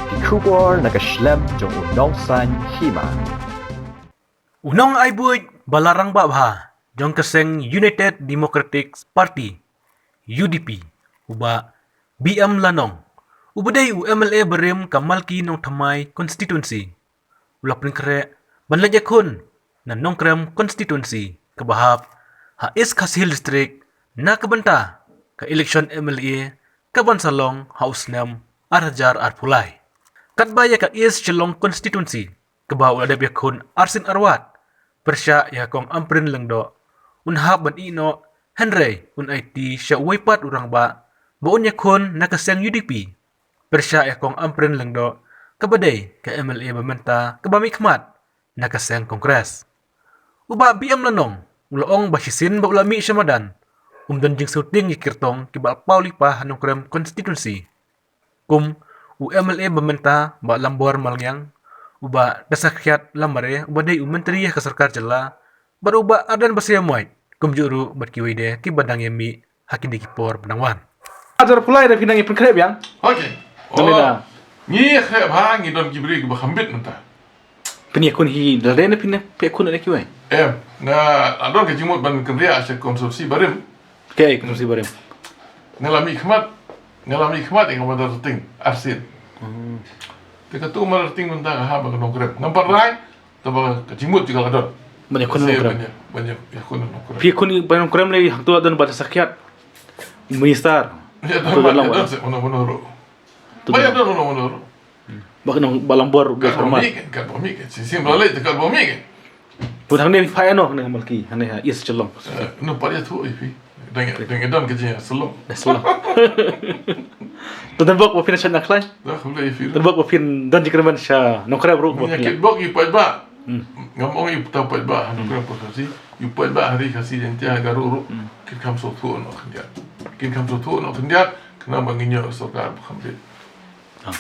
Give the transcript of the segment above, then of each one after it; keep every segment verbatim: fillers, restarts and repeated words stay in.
Ki khubor na ka shlem jong u Nongsaiñ Hima. U nongai buit ba la rangbah bha jong ka seng United Democratic Party, U D P, u Bah B M Lanong, uba dei u M L A barim ka Malki Nongthymmai Constituency, u la pynkhreh ban leit ïakhun na Nongkrem Constituency kaba hap ha East Khasi Hills District na ka bynta ka election M L A ka ban sa long ha u snem ar hajar arphew lai. Katba ïa ka East Shillong Constituency kaba u la dep ïakhun arsien arwat, pyrshah ïa ka Kong Ampareen Lyngdoh, un hap ban ïeh noh, hynrei un aiti sha uwei pat u rangbah ba un ïakhun na ka seng U D P, pyrshah ïa ka Kong Ampareen Lyngdoh kaba dei ka M L A ba mynta kaba mihkhmat na ka seng Congress. U Bah B M Lanong u la ong ba shisien ba u la mih sha madan, um don jingsheptieng ïa ki kyrtong kiba la paw lypa ha Nongkrem Constituency, kum u M L A ba mynta Bah Lambor Malngiang, u Bah Dasakhiat Lamare uba dei u Myntri ha ka Sorkar Jylla, bad u Bah Ardent Basaiawmoit, kumjuh ruh bad kiwei de kiba dang ïamih ha kine ki por ba dang wan. Hajar pulai da phi nang ïa pynkhreh biang. Okay. Nang ïa da. Ngi khreh bha, ngi don ki briew kiba kham bit mynta. Phin ïakhun hi da lade ne phin ïakhun ne kiwei? Em, nga la don ka jingmut ban kynriah sha constituency barim. Ke constituency barim. Nga la mihkhmat, nga la mihkhmat ïa ka Mawryngkneng arsien. Hmm. Te katu Mawryngkneng mynta ka hap ha ka Nongkrem. Ngam pat rai, tangba ka jingmut jong nga la don. Ban ïakhun Nongkrem. Ban ïa, ban ïa, ïakhun Nongkrem. Phi ïakhun ban Nongkrem lei hangtu la don Bah Dasakhiat. Minister. Ïa don, ïa don, mano mano ruh. Ba ïa don mano mano ruh. Ba ka nong Bah Lambor. Kat ba mih kan, kat ba mih kan. Shisien ba la leit kat ba mih kan. Pun hangne phi phai ano hangne Malki, hangne ha East Shillong. Eh, no pat ïathuh ïa phi. Dang, dang don ka jingïasyllok. Ïasyllok. Te don bok ba phin shait na khlaiñ. Dah, khublei ïa phi. Don bok ba phin don jingkyrmen sha Nongkrem ruh ba phin. Ïa kit bok ïa paidbah. Hmm. Ngam ong ïa uta u paidbah ha Nongkrem Khasi, ïa u paidbah ha Ri Khasi Jaiñtia, Garo ruh. Hmm. Kin kham sngewthuh noh khyndiat. Kin kham sngewthuh noh khyndiat, khnang ba ngin ïoh sorkar ba kham bit. Ah.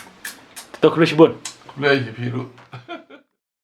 Te to khublei shibun. Khublei ïa phi ruh.